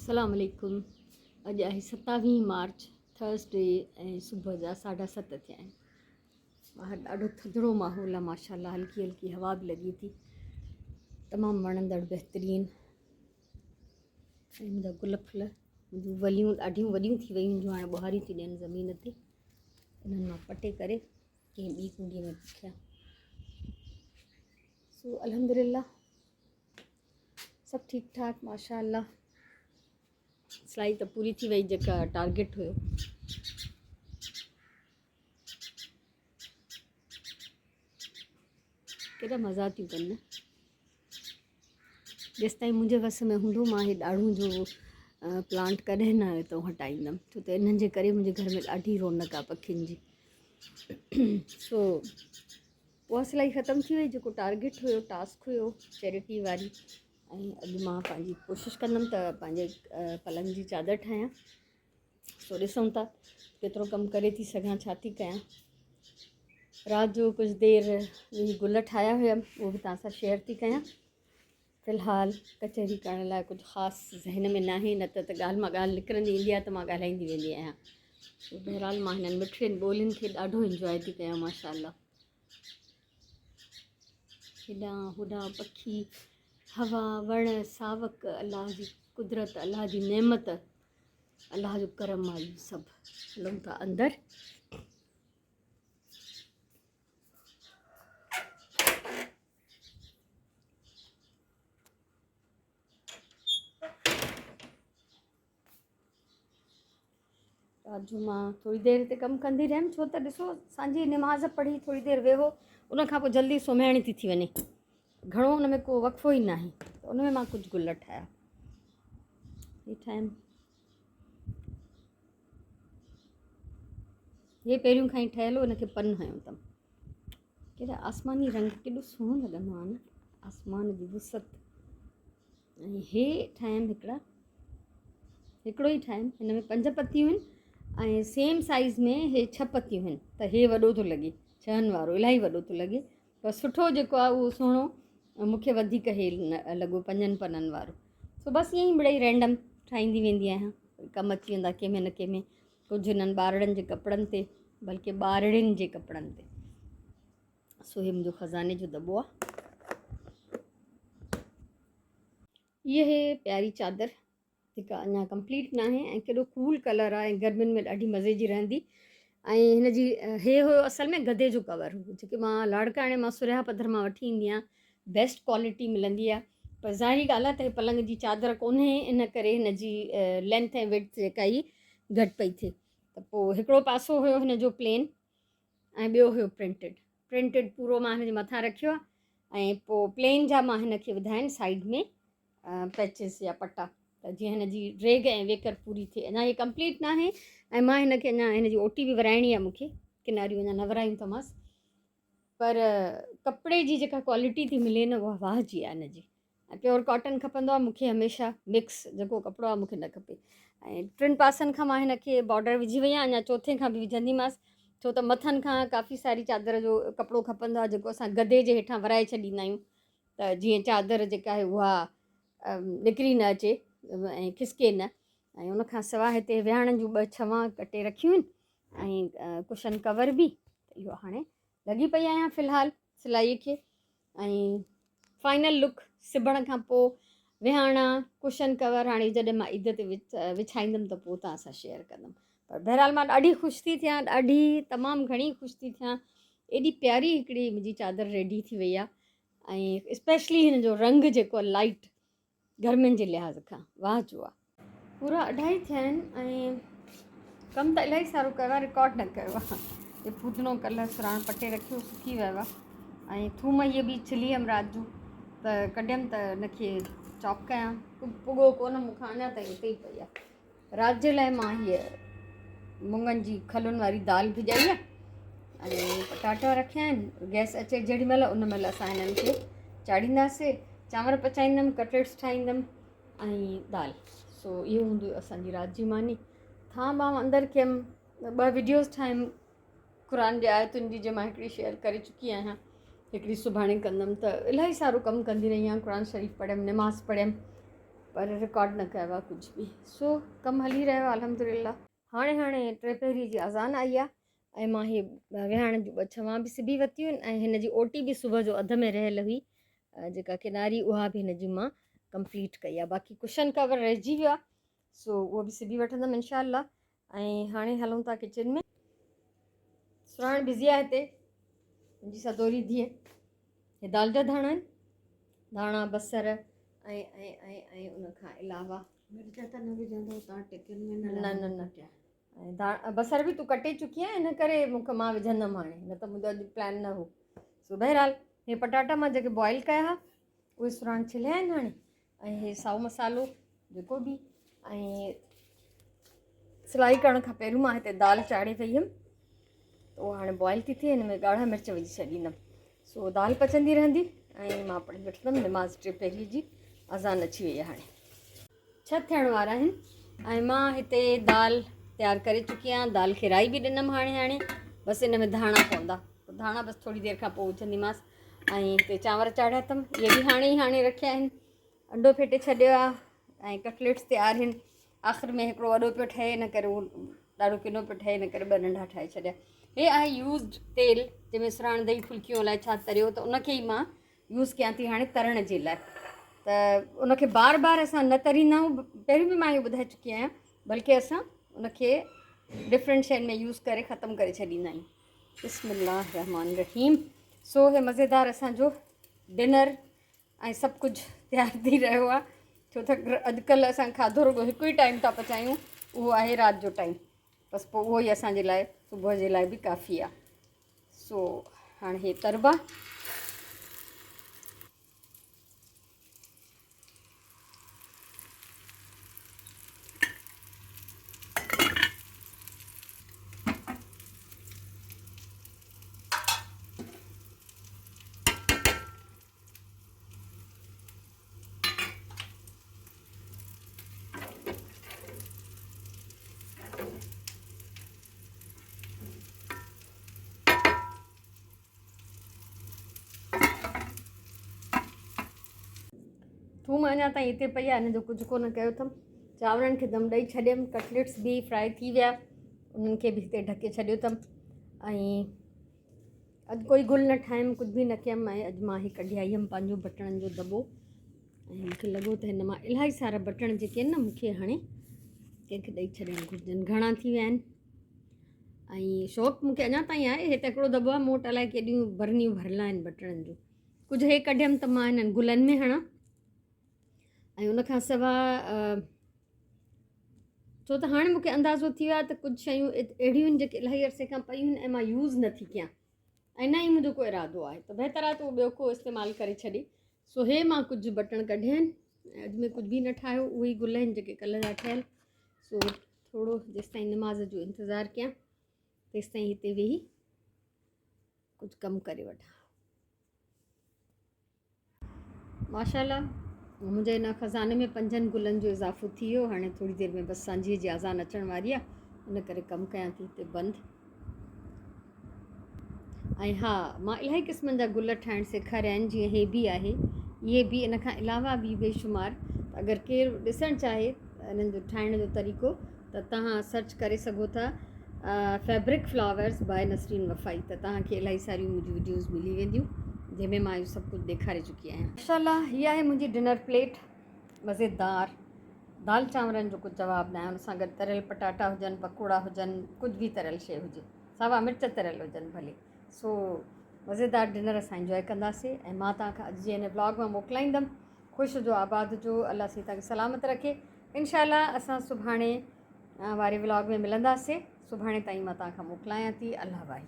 السلام عليڪم اڄ آهي ستاويهه مارچ ٿرسڊي ۽ صبح جا ساڍا ست ٿيا آهن. ٻاهر ڏاڍو ٿڌڙو ماحول آهي ماشاء الله هلڪي هلڪي هوا به لڳي ٿي تمام وڻندڙ بهترين ۽ منهنجا گل ڦل منهنجون وليون ڏاڍيون وڏيون ٿي ويون جو هاڻي ٻهاريون ٿي ڏين زمين تي انهن مان پٽي ڪري ڪنهن ٻي ڪونڊي ۾ پکيا سو الحمدلله سڀ ٺيڪ ٺاڪ ماشاء الله سلائي ته پوري ٿي وئي جيڪا ٽارگيٽ هيو ڪيڏا مزا ٿيون ڪن نه جيستائين منهنجي وس ۾ هوندو مان هي ڏاڙهون جو پلانٽ ڪڏهن نه هتو هٽائيندم ڇو ته انهن جي ڪري منهنجي گهر ۾ ڏاڍي رونق آهي پکين جي سو اها سلائي ختم ٿي وئي جيڪو ٽارگيٽ هيو ٽاسڪ هيو چيرٽي واري ۽ اڄ مان پنهنجي ڪوشش ڪندم ته پنهنجي پلنگ جي چادر ٺاهيان سو ڏسون ٿا ڪيترو ڪم ڪري ٿي سگهان ڇا ٿي ڪيان رات جو ڪجهه دير ويهي گل ٺاهيا هيم اهو به توهان سان شيئر ٿي ڪيان في الحال ڪچهري ڪرڻ لاء ڪجهه خاص ذهن ۾ ناهي نه ته ته ڳالهه مان ڳالهه نڪرندي ايندي آهي ته مان ڳالهائيندي ويندي آهيان بهرحال مان هنن مٺڙين ٻولين کي ڏاڍو انجواء ٿي ڪيان ماشاء الله هيڏانهن هوڏانهن پکي هوا وڻ ساوڪ الله جي قدرت الله جي نعمت الله جو ڪرم آهي سڀ هلون ٿا اندر رات جو مان ٿوري دير هتي ڪم ڪندي رهيم ڇو ته ڏسو سانجهي نماز پڙهي ٿوري دير ويهو ان کان پوء جلدي سمهڻي ٿي ٿي وڃي گهڻو ان ۾ ڪو وقفو ئي ناهي ته ان ۾ مان ڪجهه گل ٺاهيا هي ٺاهيم هي پهريون کان ئي ٺهيل هو ان کي پن هنيو اٿم ڪيڏا آسماني رنگ ڪيڏو سهڻو لڳندو آهي نه آسمان جي وسعت ۽ هي ٺاهيم هڪڙا هڪڙو ئي ٺاهيم هن ۾ پنج پتيون آهن ۽ سيم سائز ۾ هي ڇهه پتيون آهن ته هي وڏو ٿو لڳي ڇهن وارو الاهي وڏو ٿو لڳي پر سٺو جيڪو آهي اهو سهڻو مونکي وڌيڪ هي لڳو پنجن پنن وارو سو بس ائين ئي مڙئي رينڊم ٺاهيندي ويندي آهيان ڪم اچي ويندا ڪنهن ۾ نه ڪنهن ۾ ڪجهه هنن ٻارڙن جي ڪپڙن تي بلڪه ٻارڙين جي ڪپڙن تي. سو هي منهنجو خزاني جو دٻو آ. هيء هي پياري چادر جيڪا اڃا ڪمپليٽ ناهي ۽ ڪيڏو ڪول ڪلر آ ۽ گرمين ۾ ڏاڍي مزي جي رهندي ۽ هن جي هي هيو اصل ۾ گدي جو ڪور جيڪي مان لاڙڪاڻي مان سريا پڌر مان وٺي ايندي آهيان بيسٽ ڪوالٽي ملندي آ پر ظاهري ڳالهه آ ته هي پلنگ جي چادر ڪونهي ان ڪري هن جي لينٿ ۽ وڊٿ جيڪا هي گهٽ پئي ٿئي ته پوء هڪڙو پاسو هيو هن جو پلين ۽ ٻيو هيو پرنٽيڊ پرنٽيڊ پورو مان هن جي مٿان رکيو آ ۽ پوء پلين جا مان هن کي وڌا آهن سائيڊ ۾ پيچز يا پٽا ته جيئن هن جي ڊريگ ۽ ويڪر پوري ٿئي اڃا هي ڪمپليٽ ناهي ۽ مان هن کي اڃا هن جي اوٽي به ورائڻي آ مونکي ڪناريون اڃا نه ورايون اٿمانس پر ڪپڙي جي جيڪا ڪوالٽي ٿي ملي نه اها واهه جي آهي ان جي ۽ پيور ڪاٽن کپندو آهي مونکي هميشه مڪس جيڪو ڪپڙو آهي مونکي نه کپي ۽ ٽن پاسن کان مان هن کي بارڊر وجهي وئي آهيان اڃا چوٿين کان به وجهنديمانس ڇو ته مٿن کان ڪافي ساري چادر جو ڪپڙو کپندو آهي جيڪو اسان گدي جي هيٺان ورائي ڇڏيندا آهيون ته جيئن چادر جيڪا آهي اها نڪري نه اچي ۽ کسڪي نه ۽ ان کان سواء هتي ويهاڻن جون ٻه ڇوان ڪٽي رکيون آهن ۽ ڪشن ڪور به اهو هاڻي لڳي پئي آهيان في الحال سلائي کي ۽ فائنل لڪ سبڻ کان پوء ويهاڻا ڪشن ڪور هاڻي جڏهن مان عيد تي وڇائيندم ته پوء توهان سان شيئر ڪندم پر بهرحال مان ڏاڍي خوش ٿي ٿيان ڏاڍي تمام گهڻي خوش ٿي ٿيان ايڏي پياري هڪڙي منهنجي چادر ريڊي ٿي وئي آهي ۽ اسپيشلي هن جو رنگ جيڪو لائٽ گرمين جي لحاظ کان واهه جو آ. پورا اڍائي ٿيا آهن ۽ ڪم ته الاهي سارو ڪيو آهي رڪارڊ نه ڪيو آهي. هي ڦودنو ڪلهه سراڻ پٽي رکيو سڪي ويو آهي ۽ ٿوم هيء به ڇلي هيم رات جو ته ڪڍيم ته ان کي چاپ ڪيان پڳو ڪونه مون کان اڃا تائين اتي ئي پئي آهي. رات جي لاء مان هيء مڱن جي کلن واري دال ڀڄائي آهي ۽ پٽاٽا رکيا آهن گئس اچي جهڙي مهل ان مهل اسان هنن کي چاڙهينداسي چانور پچائيندم ڪٽليٽس ٺاهيندم ۽ دال سو اهو هوندو اسانجي رات جي ماني ٿان ٻان اندر ڪيم ٻه وڊيوز ٺاهيم قرآن جي آيتن جي جي مان هڪڙي شيئر ڪري چڪي آهيان هڪڙي سڀاڻي ڪندم ته الاهي سارو ڪم ڪندي رهي آهيان قرآن شريف پڙهيم نماز پڙهيم پر رڪارڊ نه ڪيو آهي ڪجهه به سو ڪم هلي رهيو آهي الحمدلله. هاڻي هاڻي ٽي پهري جي اذان آئي آهي ۽ مان هي ويهاڻ جون ٻه ڇوان به سبي ورتيون آهن ۽ هن جي اوٽي به صبح جو اڌ ۾ رهيل هئي جيڪا ڪناري اها به هن جي مان ڪمپليٽ ڪئي آهي باقي ڪشن ڪور رهجي ويو آهي سو اهو به سبي وٺندم انشاء الله ۽ هاڻي هلون ٿا ڪچن ۾. سراڻ بزي آهي هتي منهنجي سدوري ڌيء. هي دال جا ڌاڻا آهن، ڌاڻا بصر ۽ ۽ ۽ ۽ ان کان علاوه مرچ ته نه وجهندو تان ٽڪين ۾ نه نه نه نه ۽ ڌاڻا بصر به تون ڪٽي چڪي آهين ان ڪري مون کي مان وجهندم هاڻي نه ته منهنجو اڄ پلان نه هو. سو بهرحال هي پٽاٽا مان جيڪي بوائل ڪيا ها اهي سراڻ ڇليا آهن هاڻي ۽ هي سائو مصالحو جيڪو به ۽ سلائي ڪرڻ کان پهريون مان هتي دال چاڙهي وئي هيم ته اها هاڻي بوائل ٿي ٿئي هن ۾ ڳاڙها مرچ وجهي ڇڏيندم سو دال پچندي رهندي ۽ مان پڙهي وٺندم نماز ٽي پهري جي اذان اچي وئي آهي هاڻي ڇهه ٿيڻ وارا آهن ۽ مان هتي دال تيار ڪري چڪي آهيان دال کي رائي به ڏنم هاڻي هاڻي بس ان ۾ ڌاڻا پوندا ڌاڻا بس ٿوري دير کان پوء وجهنديمانس ۽ هتي چانور چاڙهيا اٿم اهي به هاڻي ئي هاڻي رکيا آهن انڊو ڦيٽي ڇڏيو آهي ۽ ڪٽليٽس تيار آهن آخر ۾ هڪڙو وڏو پيو ٺهي ان ڪري اهو ڏاڍو ڪنو پيو ٺهي ان ڪري ٻه ننڍا ٺاهي ڇڏيا هي آهي يوزڊ تيل جنهن ۾ سراڻ دهي ڦلڪيون الائي ڇا تريو ته ان کي ئي مان يوز ڪيان ٿي هاڻي ترڻ جي لاء ته ان کي بار بار اسان نه تريندا آهيون پهريون به مان اهو ٻڌائي چڪي آهيان بلڪه اسان ان کي ڊفرنٽ شين ۾ يوز ڪري ختم ڪري ڇڏيندا آهيون بسم الله الرحمٰن الرحيم سو هي مزيدار اسان جو ڊنر ۽ سڀ ڪجهه تيار ٿي رهيو آهي ڇو ته اڄڪلهه اسان کاڌو رڳو هڪ ئي ٽائيم ٿا پچايون اهو آهي رات جو ٽائيم بس پوء اهو ئي اسان جي لاء صبح جي لاء به ڪافي آهي سو هاڻي هي تربا ٿوم اڃا تائين هتي پئي آهي ان جو ڪجهه ڪونه ڪيو اٿم. چانورن کي دم ڏئي ڇڏيم. ڪٽليٽس به فرائي ٿي ويا انهن کي به هتي ڍڪي ڇڏيو اٿم ۽ اڄ ڪوئي گل نه ٺاهيم ڪجهه به نه ڪيم ۽ اڄ مان هي ڪڍي آئي هيم پنهنجو بٽڻن جو دٻو ۽ مونکي لڳو ته هن مان الاهي سارا بٽڻ جيڪي آهن نه مونکي هاڻي ڪنهن کي ڏئي ڇڏڻ گهرجن گهڻا ٿي ويا آهن ۽ شوق مونکي اڃا تائين آهي هي ته هڪڙو دٻو آهي مون وٽ الائي ڪيڏيون برنيون ڀريل آهن بٽڻن جون ڪجهه هي ڪڍيم ته مان هنن گلن ۾ هڻان ۽ ان کان سواء ڇو ته هاڻي مونکي اندازو ٿي ويو آهي ته ڪجهه شيون اهڙيون آهن جيڪي الاهي عرصي کان پيون آهن ۽ مان يوز نه ٿي ڪيان ۽ نه ئي منهنجو ڪو ارادو آهي ته بهتر آهي ته اهو ٻيو ڪو استعمال ڪري ڇڏي سو هي مان ڪجهه بٽڻ ڪڍيا آهن ۽ اڄ ۾ ڪجهه به نه ٺاهيو اهي ئي گل آهن جيڪي ڪلهه جا ٺهيل سو ٿورو جيستائين نماز جو انتظار ڪيان تيستائين هتي ويهي ڪجهه ڪم ڪري وٺان. ماشاء الله منهنجي هن خزاني ۾ پنجن گلن جو اضافو ٿي ويو. هاڻي ٿوري دير ۾ بس سانجهيء جي اذان اچڻ واري آهي ان ڪري ڪم ڪيان ٿي هتي بند. ۽ ها مان الاهي قسمن جا گل ٺاهڻ سيکاريا آهن جيئن هي به آهي اهي به ان کان علاوه به بيشمار اگر ڪير ڏسڻ چاهي انهن جو ٺاهڻ جو طريقو ته توهان سرچ ڪري سگهو ٿا فيبرڪ فلاورس باء نسرين وفائي ته توهان کي الاهي ساريون منهنجون وڊيوز ملي وينديون جنهن ۾ مان اهو سڀ ڪجهه ڏيکاري چڪي آهيان. ماشاء الله هي آهي منهنجي ڊنر پليٽ مزيدار دال چانورن جو ڪجهه جواب ناهي ان سان گڏ تريل پٽاٽا هجن پڪوڙا هجن ڪجهه به تريل شيء هجي ساوا مرچ تريل هجن ڀلي سو مزيدار ڊنر اسان انجوائي ڪنداسي ۽ مان توهان کان اڄ جي هن ولاگ مان موڪلائيندم خوش هجو آباد هجو الله سائين توهان کي سلامت رکي انشاء الله اسان سڀاڻي واري ولاگ ۾ ملنداسي سڀاڻي تائين مان توهان کان موڪلايان ٿي الله واهي.